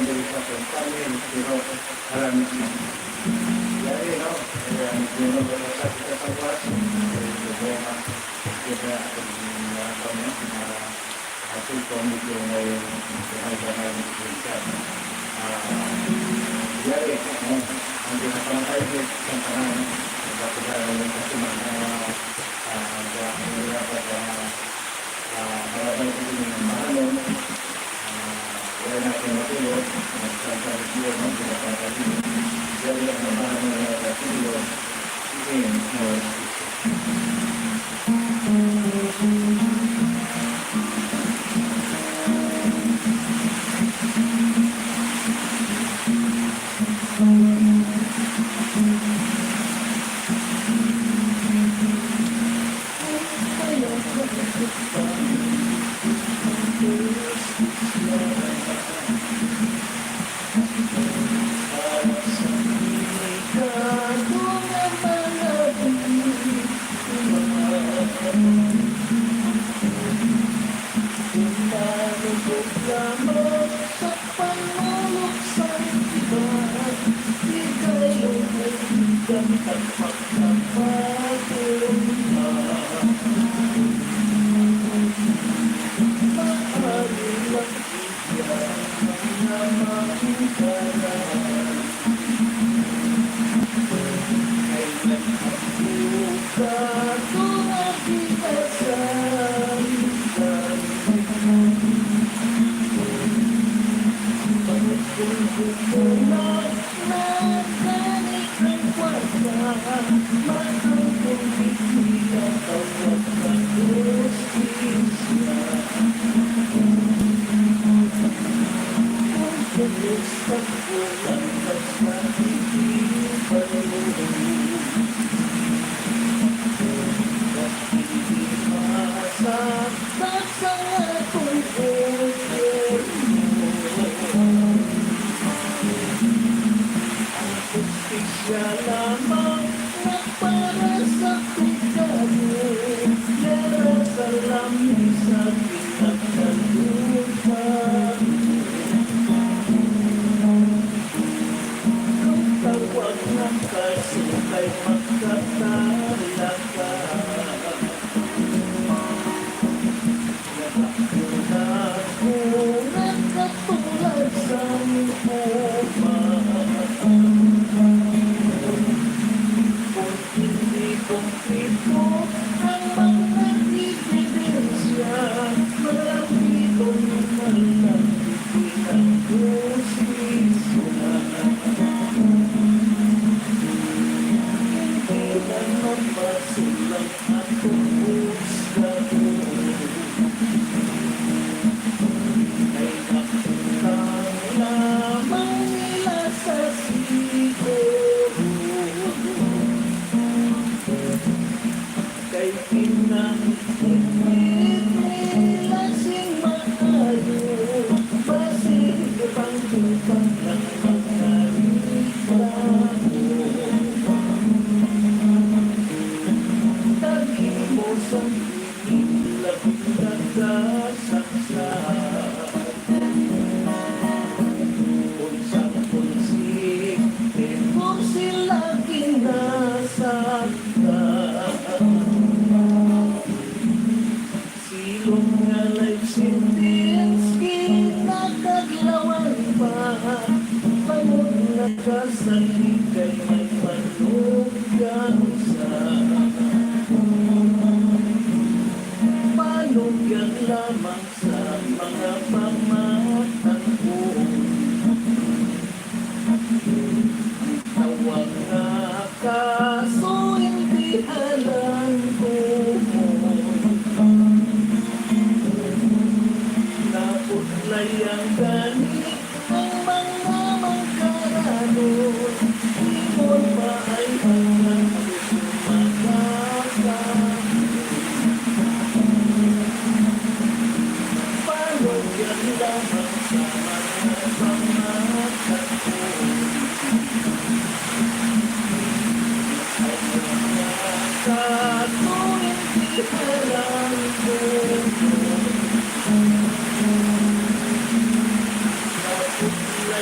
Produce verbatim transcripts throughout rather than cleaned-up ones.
diri sa akon family, pero alam niyo, yari, no? Kaya ang Ginoo, wala sa kita sa buwas, ang problema, kita ang mga, mga, ah, sitwasyon medyo may, may gamay na siya. Ah, yari, no? Ang ginapangkay sa tanan, ang kapag-aaral ng kasunod na, ah, ang, ang, ang, ah, para ba ito yung mahalon? Ah, wala natin matulog. Nagsalita ni Dios, no? Pinapatay niya. Diyan lang ang mahalon na nagkatulog. Sige, Lord. Sa pangulog sa iba, di kayo magbigang kapagkapatulog pa. Maaari lang iya nga makumparan. Kay nagbuka ko nga di ka sa iban. Pagkul-, Sa akong gobyerno, ang hustisya lamang nga para sa pekado, yara sa langis sa pinagkatupa. Ang tawag nga kaso kay magkatala ka. Nagakuna ko nga katulad sang puma. Kung hindi kompleto ang mga ebidensya, malambitong malambit ang hustisya. Hindi na mapasulang Ang tubos na tuon ay nakutang lamang nila sa siguro. Kay pinangitngit nila sing maayo, basin ibang tupang lang mga reklamo. Kag himo sang Labing nagkasaksak. Kung sa konsehal, kung sila ginasaktan. Silong nga life sentence, ginakadlawan pa. Bangod nagkasalig kay may manugang sa Manugang lamang sa mga pamatan ko. Ang tawag nga kaso hindi halangguon. Napudlay ang gani Ang mga mangkaranon, ingon pa ay ang mga magkakaon. Panugyan lamang sa mga pamataon. Ang mga katuig di alam kung Napudlay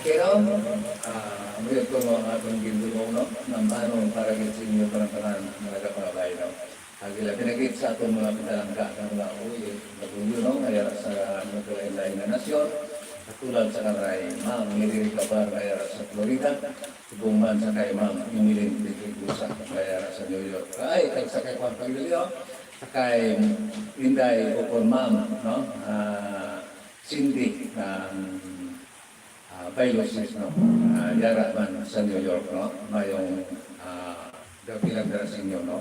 Okay, no? Ah, amo yun itong mga atong gindumong, no? Nambanon para gid sa inyo, tanan-tanan, mga kapangabay, no? Ang ila pinagit sa atong mga pinalangga, nga mga uy, nagpuyo, no? Kaya sa mga kalain-lain nga nasyon, Katulad sa kanay Ma'am Mary Ricabar nga yara sa Florida, subong man sa kay Ma'am Emeline Pedregosa nga yara sa New York. Ay, kag sa kay Juan Paglilio, sa kay Inday ukon Ma'am, no? Ah, Cindy, um, ah, Bailosis, no? Ah, yara man sa New York, no? Mayong, ah, dapilang dara sa inyo, no?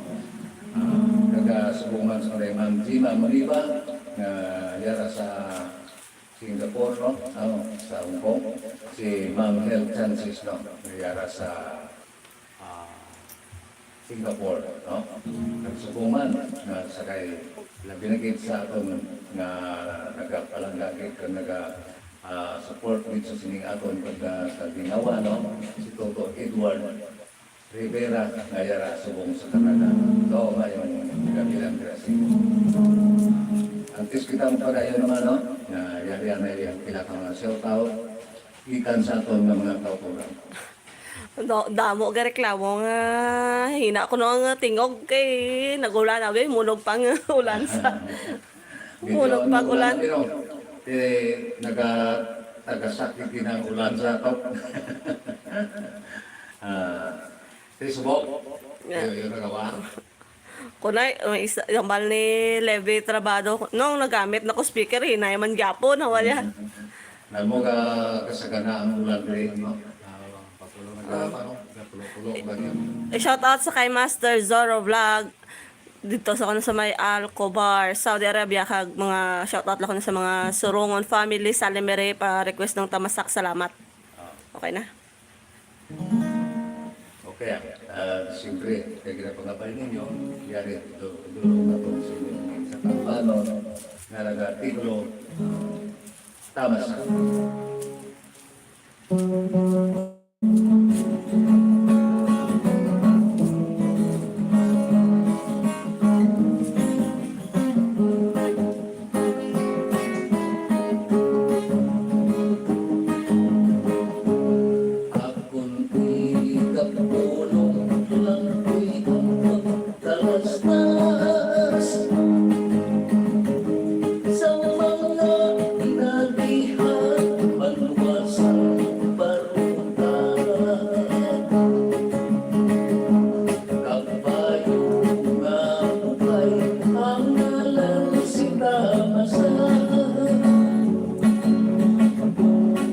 Ah, kag subong man sa kanay Ma'am Jima Moniba, nga yara sa Singapore, no? Ano, sa Hong Kong. Si Ma'am Hel Chances, no? Nga yara sa, ah, Singapore, no? Kag subong man nga sa kay, labi na gid sa aton nga nagapalangga gid kag naga, ah, support gid sa sining aton pagka sa ginawa, no? Si Toto Edward Rivera nga yara subong sa Canada. So, mayong kabilang grasya. Antes kita magpadayon naman, no? Nga yari na yung pila ka mga shout out gikan sa aton nga mga kauturan. Do, damo ga reklamo nga hina ko no nga tingog kay nagulan abi, munog pang ulan sa Medyo munog pang ano, ulan. Pero, eh, naga-, nagasakit din ang ulan sa ato. Ah, Facebook. Yeah. Yun, yun, nagawa. Kunay, ang isa, yung bal ni Levi Trabado, nung nagamit na ko speaker, hinay man gyapon, nawala. Namo ka kasagana ang ulan diri, no? Ah, papulo na Ah. gapa, no? Pulo-pulo ba niya? I-shout out sa kay Master Zorro Vlog. Dito sa kuno sa may Alcobar, Saudi Arabia, kag mga shout out lang kuno sa mga Surungon family, Salimere, pa request ng Tamasak. Salamat. Ah. Okay na. Okay, ah, ah, siyempre, kay ginapangabay ninyo, yari, do-, dulong na po sa inyo sa Tampano, nga naga-titulo, Tama sa. Akon ikapulong lang ko'y ang pagtalastas sa mga inagihan, maluwas ang baruta. Kabayo nga upay ang ngalan si Tamasa.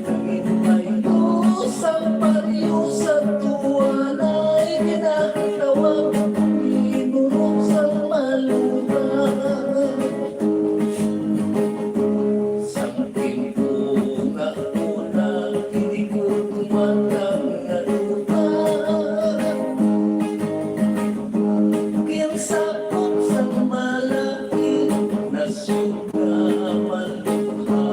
Nangin may dos ang baryo sa tuwa na'y ginatawag Linurog sang Maluta. Sang timpo nga una, tinikod matang nga duta. Ginsakop sang malaking nasyon nga maluha.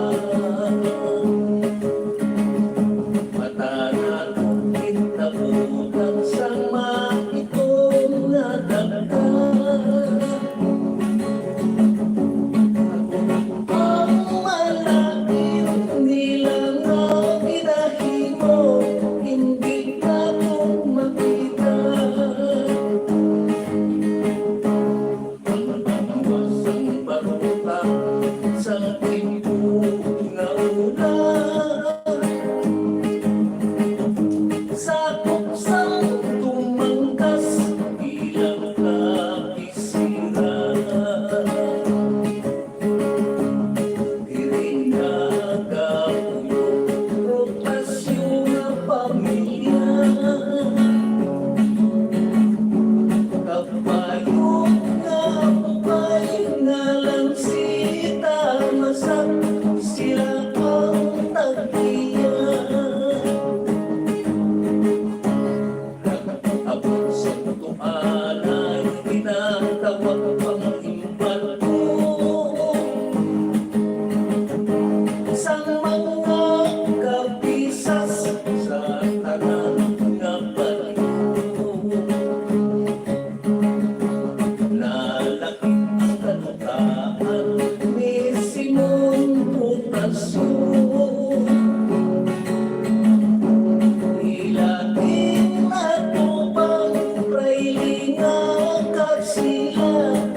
Mata nato ginabutan sang maitom nga dagta. Ang malain nila nga ginahimo, hindi nato makita. Ang pangwas sang baruta sa timpo nga una, sakop sang tumangkas bilang kapisira. Diri nagapuyo rotasyon nga pamilya. Kabayo nga upay nga lang si Tamasak, sila ang tag-iya. Abot sa butuan ay ginatawag pang imbarko. Sang mga kapisas sa tanan nga baryo. Nalakip ang kanutaan ni Simon Putaso. Ilating natupang railing nga kagsila.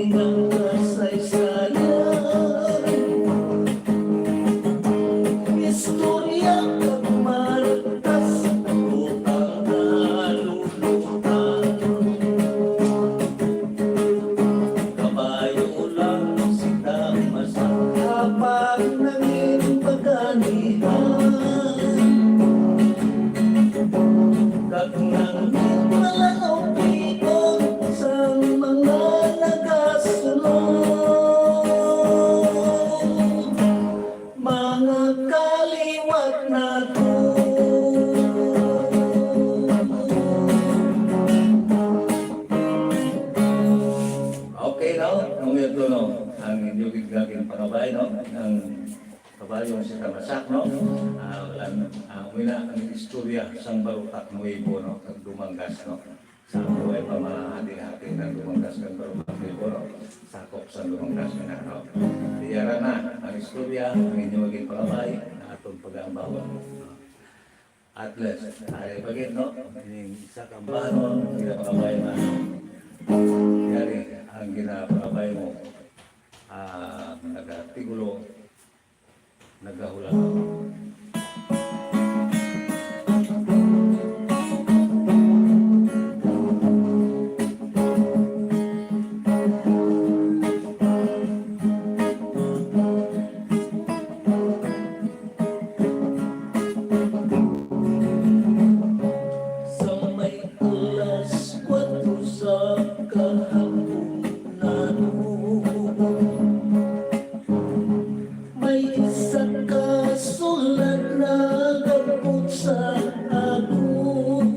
Ang kasaysayan, istorya kag markas, utang na lulutang. Kabayo lang si Tamasa, habang nangin paganihan. Kag nangin malanaw-pion sang mga nagasunod, mga kaliwat nato. Okay, no? Ang ito, no? Ang inyo gid nga ginpangabay, no? Ang kabayo si Tamasak, no? Ah, wala, ah, wala ang istorya sang Barutak Nuevo, no? Kag Dumangas, no? Sa buhay pa mahati-hati ng Dumangas kag Barutak Nuevo, no? Sakop sa Dumangas na, no? Diara na ang istorya, ang inyo maging pangabay, na atong pag-aambawon. At least, ari pa gid, no? Ining isa ka ambanon, ginapangabay na. Yari, ang ginapangabay mo, ah, nagatigulo, nagahulagwa. Sa may alas kuwatro sa kahapunan, may isa ka sulat nagabot sa akon.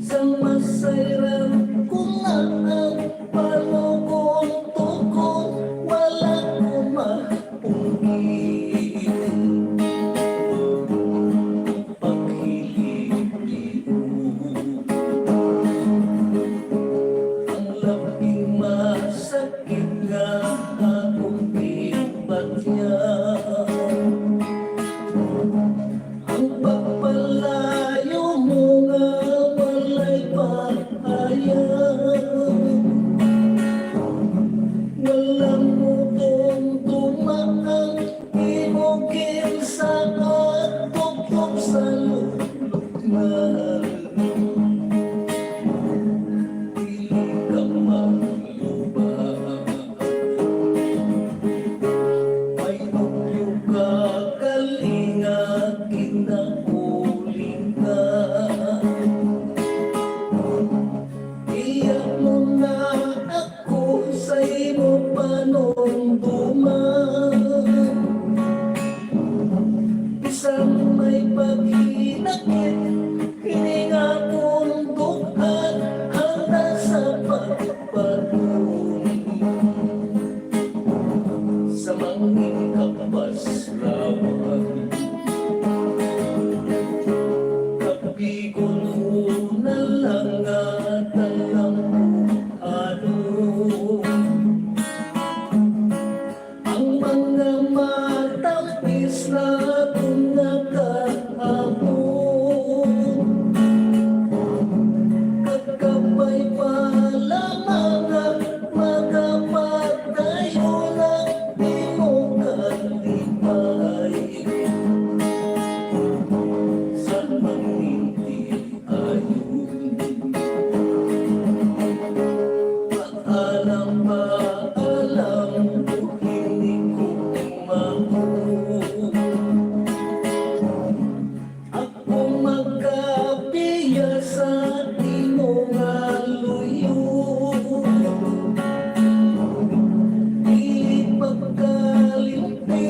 Sa masayran ko nga ang panugon-tugon, wala ko ma- pungit. Paghilig-hiog. Ang labing masakit nga akong ginbatyan, ang pagpalayo mo nga walay pahayag. Wala mo tong tumaang Imo ginsaad, tubtob sa lukngan. Dili ka magluba. May upyo ka, kalinga, kinaulingan. Iya mo na ako sa imo panumduman. Bisan may paghinakit, kini nga akong dug-an handa sa pagpadulong. Sa mangin kapaslawan, kapigon ko na lang nga talambuhado. Ang mga matamis na akong nakaabot, kakabay pa lamang nga magapadayon na di mo kalipay. Sa mangin ti ayon, paalam, paalam, buhi ni ko umabot. Ako magkapiya sa imo nga luyo. Di pagkalimti,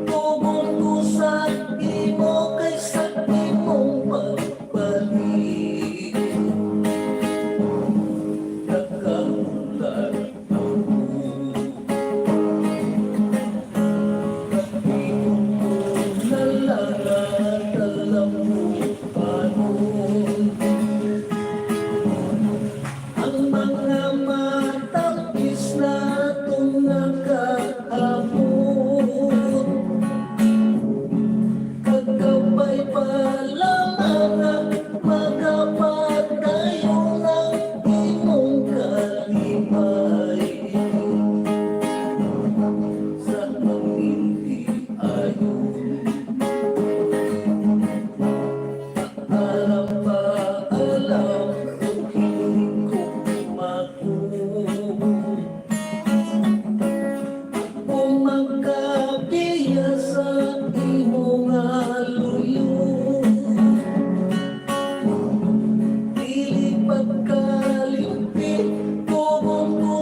tugon ko sa imo kay sa imong pagbalik. Nagkahulat ako.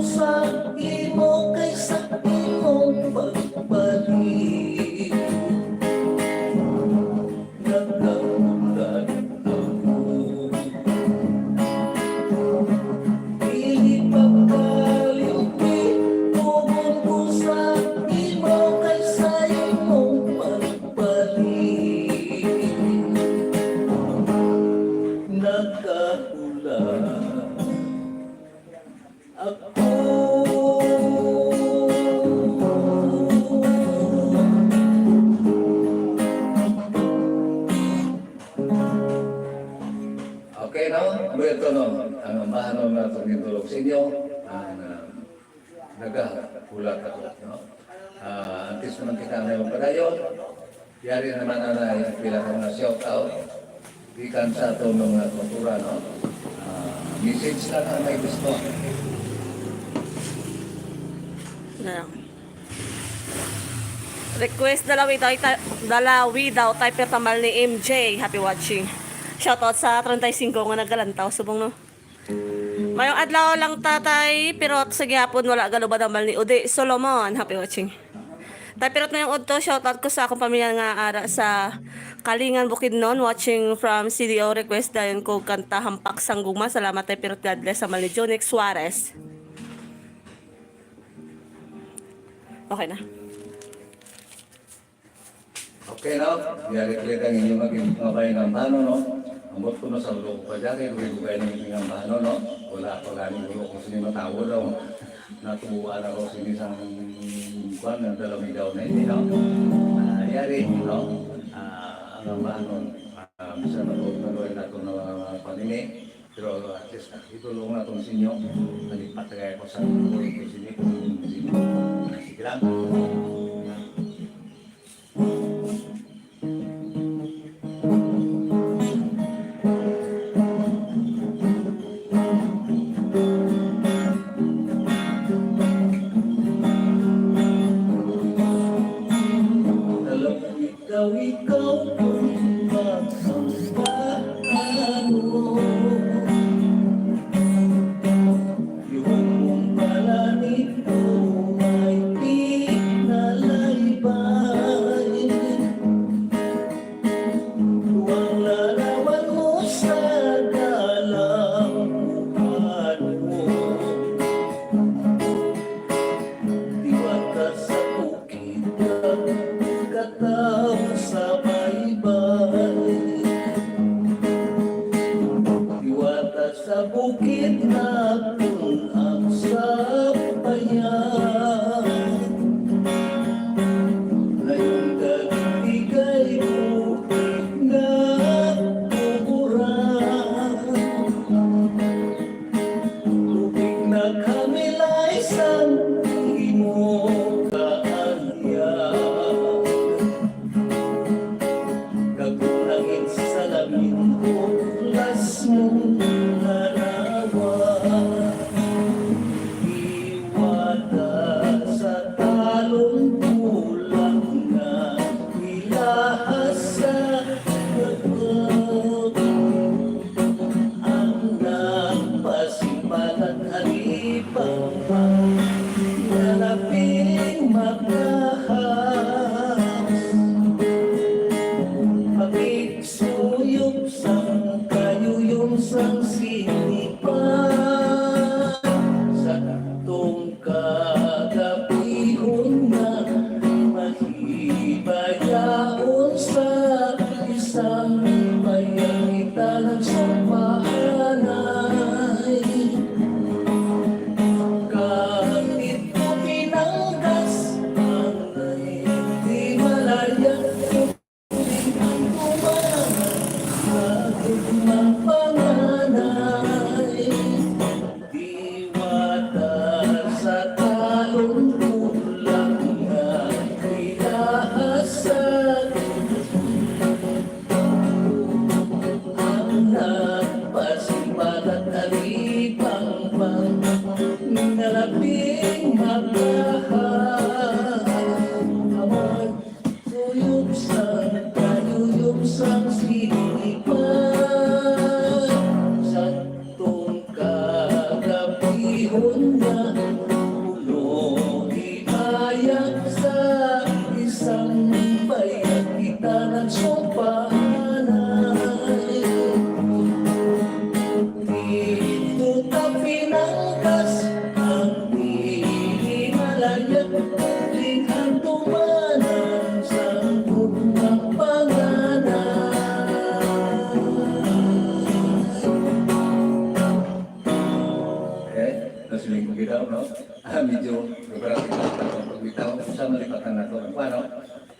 sa imo kay sa imong pagbalik. Nagkaulat ako. Dili pa kaliwat, tugon ko sa imo kay sa imong pagbalik. Nagkaulat ako. Okay, no? Amo ito, no? Ang ambahanon nga atong gintulog sa inyo, ang, ah, nagahulat ako, no? Ah, antes naman kita na yung padayon, yari naman na, na yung pila ka mga shout out gikan sa aton mga kultura, no? Ah, message lang ang may gusto. Na. Request, Dalawi daw, ta-, Dalawi daw, Tay Pertambal ni M J. Happy watching. Shoutout sa treinta y cinco nga nagalantaw, subong, no? Mayong adlaw lang, Tatay Pirot, sa gihapon wala galubad ang mal ni Udi Solomon. Happy watching. Tay Pirot, mayong udto, shoutout ko sa akong pamilya nga ara sa Kalingan, Bukidnon, watching from C D O. Request dayon ko kanta Hampak sang Gugma. Salamat, Tay Pirot. God bless. Sa mal ni Jonix Suarez. Okay na. Okay, no? Yari ko ang inyong maging mabay ng mano, no? Ambot ko na sa ulo ko pa dyan, kaya dugay-dugay na yung tingnan mano, no? Wala pa gani ulo ko sini matawo daw. Natuwa na ko sini sang kwan, ang dalawang daw na ini, no? Ah, yari, no? Ah, ang mano, ah, bisan na ko, naluwag na ito na panini. Pero at least, ah, itulong na itong sinyo. Nalipat na kaya ko sa mga ito sinyo. Sige lang. Alam ko ikaw, ikaw kung magsampano. Yung mong pala nito may pinalaybay. Tuwang larawan mo sa dalang buhano. Diwata sa bukid, kataw sa baybay. Diwata sa bukid, natun-ak sa bayay. Layon ka, bigay ko nga tuburan. Tubig na kamilay sang imo kaanyag. Kag unangin sa lamin, huklas mong larawan. Iwata sa talong bulang nga nilahas sa bukod. Ang nagpasipagat halipang pa, nga labing makahas. Pakigsuyop sang kayuyom sang sinipan, sa tong kagabihon nga mahibayaon sa isang bayang kita nagsumpaanay. Kapit ko pinanggas ang di malaya. Diwata sa talong bulang nga ilahas sa ang nagpasipagat halipang pa, nga labing makahas. Suyop sang kayuyom sang sinipan, sa tong kagabihon nga Bitaw, no? Ah, medyo geographical na itong pagbitaw. Sa malipatan na to, ang kuwan, no?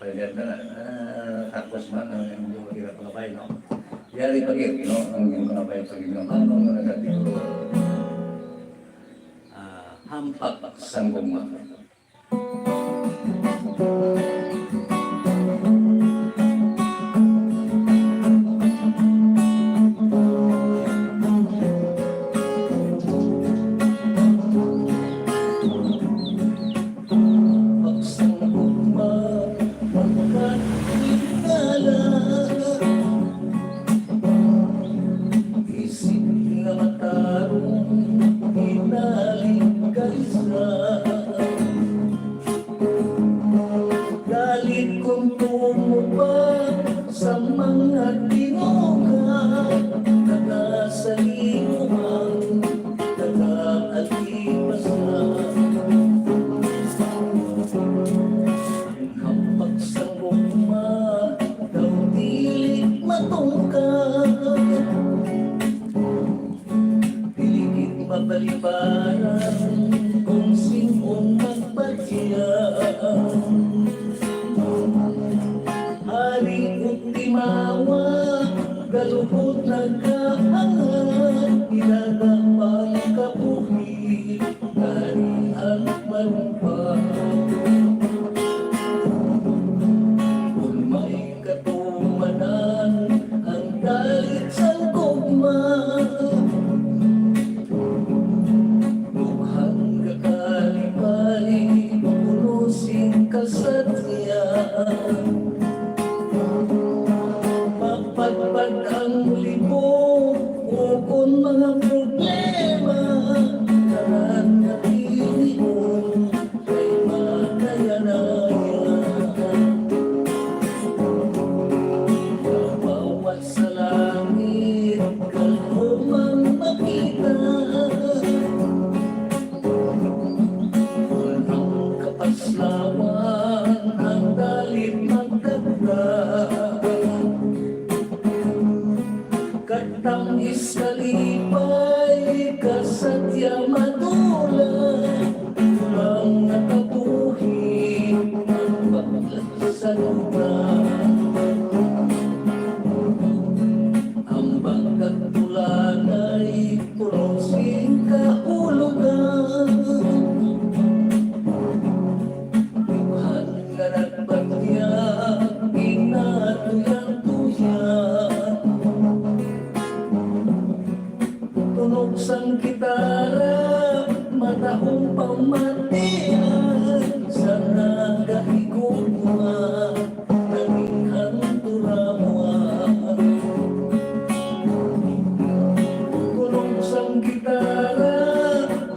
Pwede na na. Ah, tapos man ang inyong hirap mga bay, no? Yari pa gid, no? Ang inyong mga bay sa inyong ano, mga nagkatigulo. Ah, hampak sang gugma. Pagsangkot man, magkatingala. Isip nga matarong, hinaling kaisa. Galit kung tumo pa sa mga tinuga, taga sa limuang, taga alipasan. Ang hampak sang gugma daw dili matungkad. Dili gid mabalibaran kung sin-o ang magpatya. Hari o timawa, galuhod nagkahangat, ilaga pang kabuhi, hari ang malumpa. Kun may katumanan ang galit sang gugma, dughan ka kalipay, puno sing kasadya. Mapatpat ang libog, ukon mga problema, tanan nga tinion kay makayanaya. Bawat sa langit, kalhom ang makita. Ang kapaslawan, ang dalit magdagdag. Katamis kalipay, kasadya madula, kulang nga kabuhi, ang bakla sa lugar. Ang bangkag tulanay, puno sing kahulogan. Dughan nga nagpatya, ginatuyang-tuya. Tunog sang gitara, matahong pamatian sa nagahigugma, naging hanturamwa. Tunog sang gitara,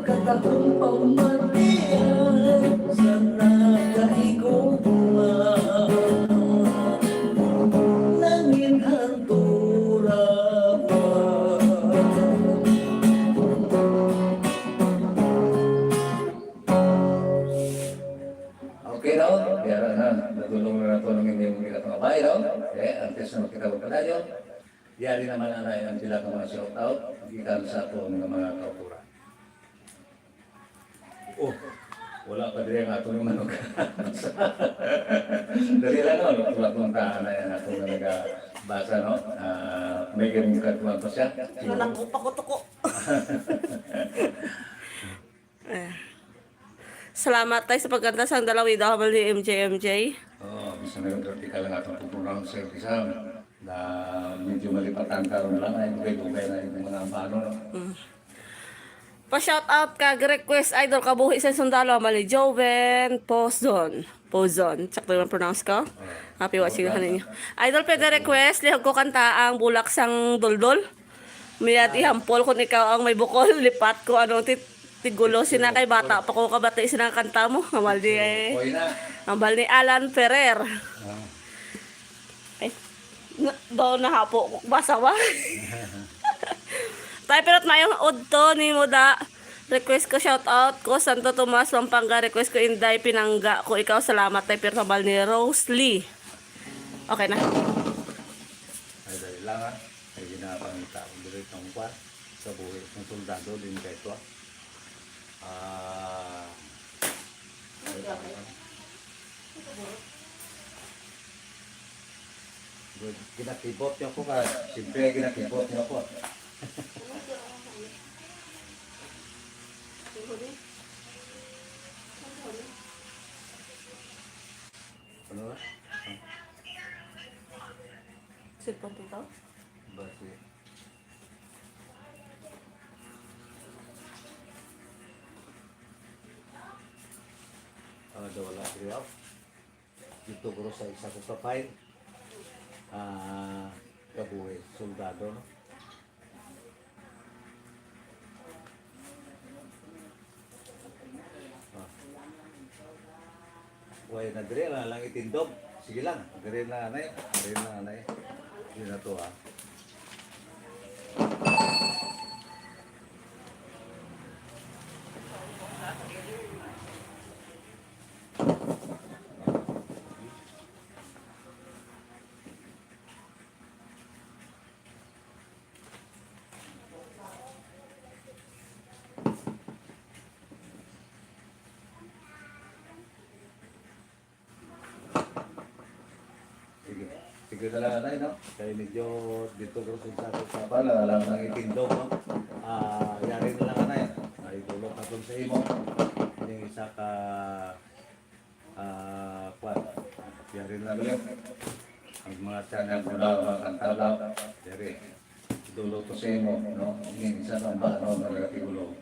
katahong pamatian sa nagahigugma, nangin hanturamwa. Okay, no? Yara na. Natulong na nato ang inyong mga kabay, no? Okay, antes na magkita-, padayon. Yari naman, anay, ang pila ka mga shout out gikan sa aton nga mga kauturan. Oh, wala pa diri ang aton nga manok. Dali lang, no? Wala pong tahan na yan aton nga nagabasa, no? Ah, may ganun katuwang pa siya. Wala ko pa ko tuko. Eh. Salamat tayo sa pagkanta sang Dalawi Double ni M J M J. Oo, bisan may vertical ang atong pagpronounce sa exam, na medyo malipatan karon lang, ay dugay-dugay na yung mga ambano, no? Mm. Pa-shout out kag request, idol, kabuhi sa sundalo, mali Joven Pozon. Pozon. Sakto yung pronounce ko? Oo. Happy watching sa ninyo. Idol, pwede request, lihog ko kanta ang Bulak sang Duldol. Mayad ihampol kun ikaw ang may bukol, lipat ko ano ti-, tigulo sina kay bata pa ko kabati sina kanta mo. Hambal ni, okay na. Hambal ni Alan Ferrer. Ah. Ay, na, daw nahapo ko. Basa ba? Tay, pero mayong udto ni mo da. Request ko, shout out ko, Santo Tomas, Pampanga. Request ko, Inday, pinangga ko ikaw. Salamat, tay, pero hambal ni Rose Lee. Okay na. Ay, dali lang, ha. Kay ginapangita ko diri tong kwan, sa buhi kong sundalo din kay to, ah. Ah. Ginakibot niyo ko ka. Siyempre, ginakibot niyo ko. Ano na? Cellphone, tito? Basi. Ah, daw wala diri, oh. Dito ko sa isa ko ka file. Ah, kabuhi, soldado, no? Ah. Way na diri, lang, lang itindog. Sige lang, diri na, anay. Diri na, anay. Diri na to, ha. Sige. Sige na lang, anay, no? Kay medyo dito ko sa sa sa bala lang nang itindog, no? Ah, yari na lang, anay. Ay, tulog ka sa imo. Yung isa ka, ah, kwan. Yari na lang. Ang mga channel ko na, mga kantala. Yari. Idolo to sa imo, no? Yung isa ka bala, no? Nagkatigulo.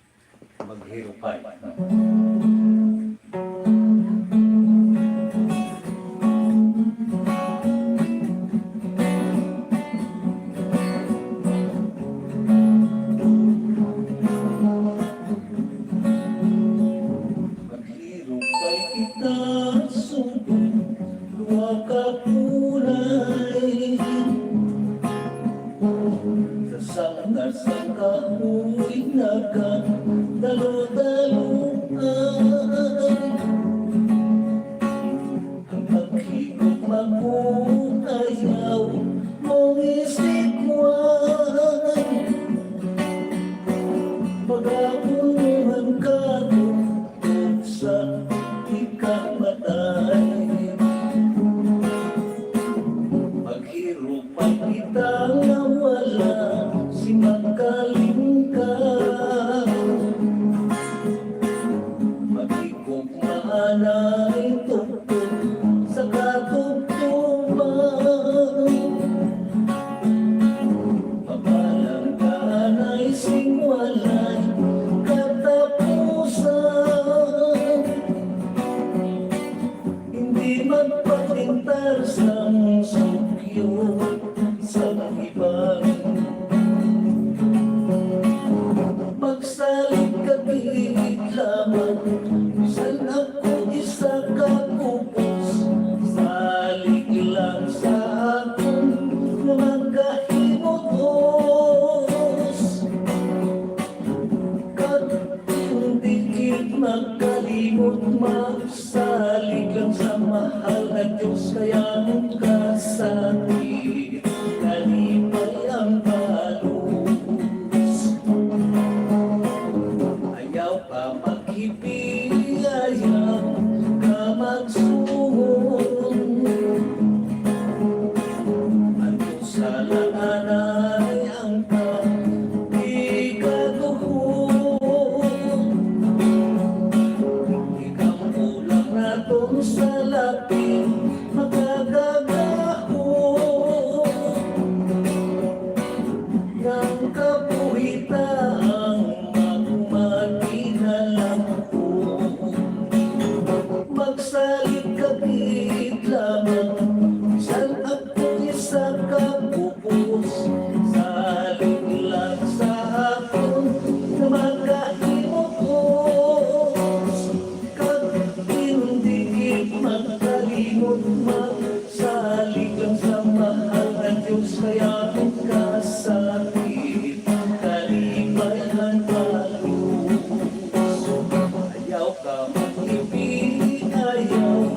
Maghirupay. Maghirupay kita subong duha ka pulay. Sa sanga sa kahoy nagkadalo-daloan. Ang paghigugma ko ayaw mong isikwan. Pagapunuhan ka ko sa ikamatay. Maghirupay kita nga wala si makalingkar. Maghigugma anay tupod sa katubtoban. Mabalang ka anay sing walay katapusan. Hindi magpatintar sang sugyo sa iban. Magsalig ka gid lamang, bisan ako isa ka kupos. Salig lang sa akon nga magkahimutos. Kag hindi gid magkalimot, magsalig lang sa mahal nga Dios, kay ang kasakit kalipay ang balos. Ayaw ka maghipi, ayaw ka magsuon. Ang Dios sa laanay ang pagkatuhon. Ikaw kulang naton sa labi makakagahom. Nang kabuhi ta ang magmaginalangkon. Magsalig ka gid lamang, bisan ako isa ka kupos. Salig lang sa akon nga magkahimutos. Kag hindi gid magkalimot, magsalig lang sa mahal nga Dios, kay ang kasakit kalipay ang balos. Ayaw ka maghipi, ayaw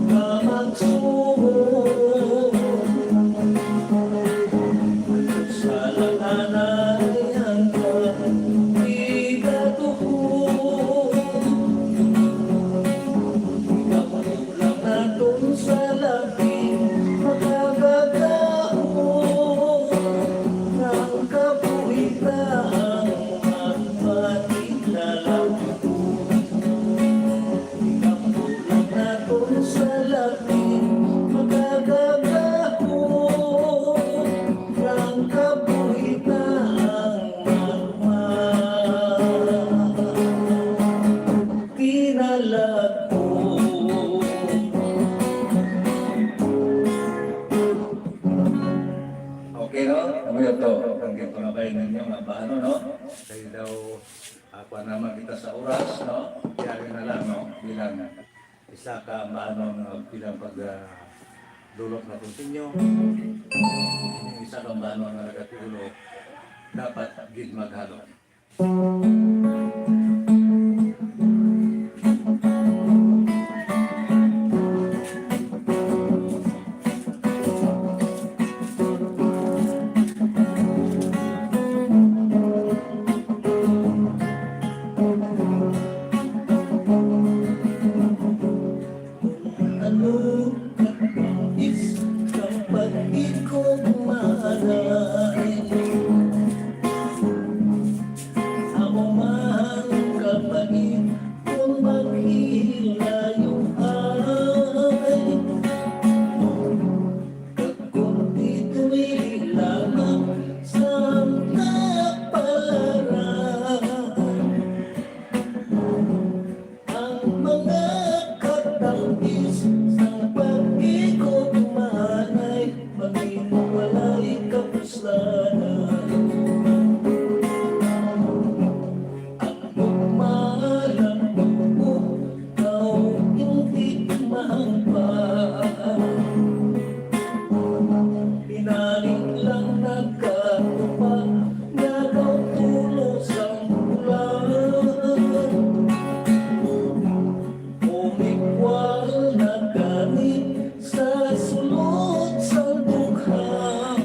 ka magsuon. Sa laanay ang pagkatuhon. nalagpo. Okay, no? Kamo to, ang ginpangabay ninyo nga bahano, no? Kay daw, ah, kuwan naman kita sa oras, no? Yari na lang, no? Bilang isa ka bahano nga bilang pag, ah, dulot na continue. Yung isa ka bahano nga nagatulo, dapat gid maghalo. Ano ka is kapag ikaw manay? Amo man ka pait kung maghilayo ay. Kag kung ditoy lamang sa kapalaran. Ang mga katampi sang pagkigugma ay maging walay kapuslanan. Ang gugma lang buo, daw hindi mahangpan. Pinalik lang nagkatupa nga daw tulo sang bulan. Umikwal na gani sa sulod sang dughan.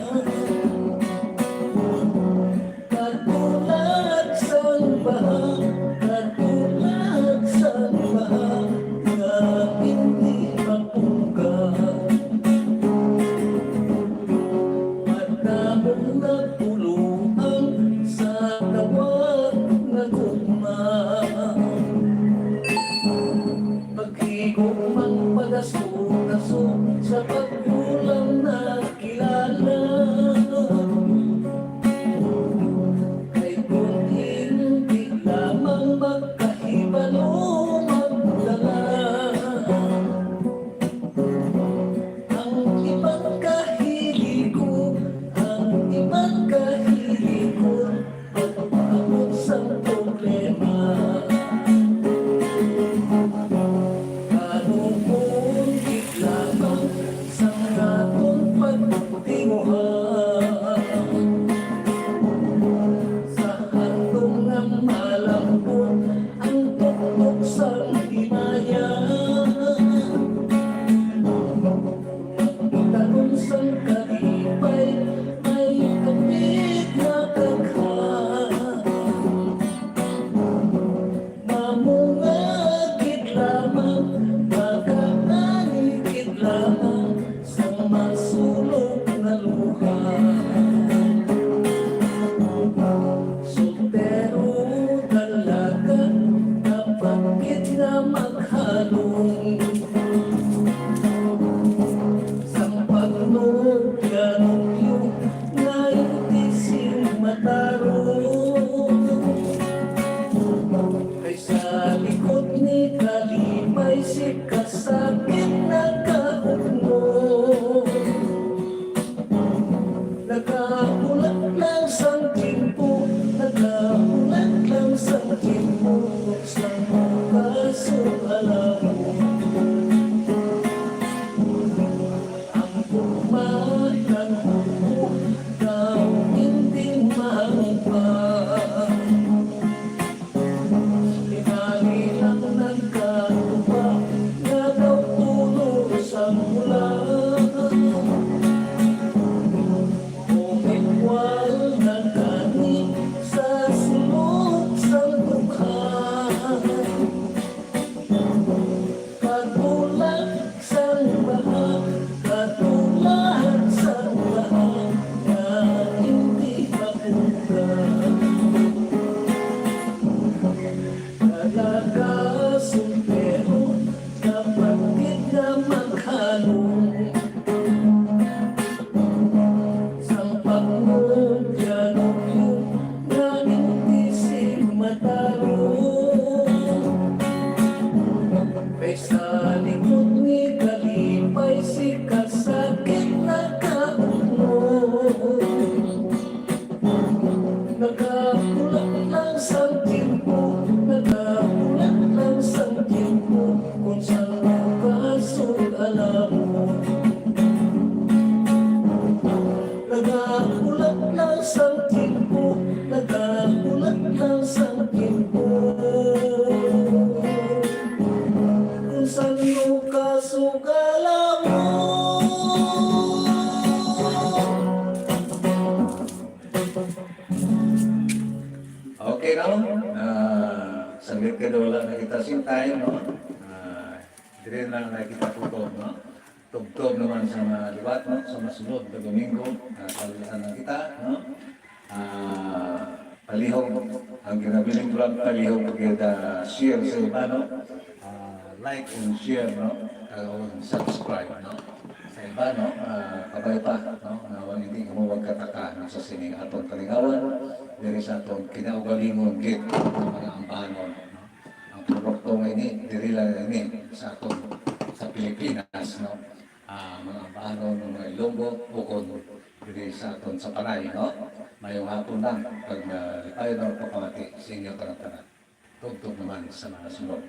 Katulad sang baha, katulad sang baha, nga hindi mapunggan. Madamo nagtuluan sa tawag nga gugma. Paghigugmang pagaso-gaso sa pagkulang na kilala. Kay kung hindi lamang magkahibalo, magdala. Ang iban kahiligon, ang iban kahiligon, pag-abot sang problema. Kalugon gid lamang sang aton pagtinguha. Sa aton nga malambot ang tuktok sang himaya. Magtanom sang kalipay, may kapit nga daghan. Mamunga gid lamang, makaani gid lamang, sang masulog nga luha. Soltero, dalaga, dapat gid nga maghalong. Sang pagno-, piano-, piano-, nga iti sing matarong. Kay sa likod ni kalipay, si kasakit nagkaugno. Nagahulat lang sang tiyempo, nagahulat lang sang tiyempo, sang bukas o alam. Ang gugma kag buko daw hindi maangpan. Tingali lang nagkatupa nga daw tulo sang bulan. Umikwal na gani sa sulod sang dughan. Sa likod ni kalipay, si kasakit nakaunod. Nagahulat lang sang tiempo, nagahulat lang sang tiempo, kung saan mo kasog alamon. Nagahulat lang sang tiempo, nagahulat lang sang tiempo, kung saan mo kasog alamon. Okay, no? Ah, saglit ka daw, wala na kita sing time, no? Ah, dire na lang kita putol, no? Tubtob naman sa mga liwat, no? Sa masunod na Domingo, ah, palitan lang kita, no? Ah, palihog, ang ginabiling vlog, palihog, pag, ah, share sa iba, no? Ah, like and share, no? Ah, o subscribe, no? Sa iba, no? Ah, kabay pa, no? Nga wala, hindi mo magkataka, no? Sa sining aton kalingawan, diri sa aton kinaugalingon gid, mga ambahanon, no? Ang produkto nga ini, diri lang ini sa aton, sa Pilipinas, no? Ah, mga ambahanon, mga Ilonggo, bukon diri sa aton sa Panay, no? Mayong hapon lang, pag, ah, lipayon ang pagpamati sa inyo tanan-tanan. Tubtob naman sa mga sunod.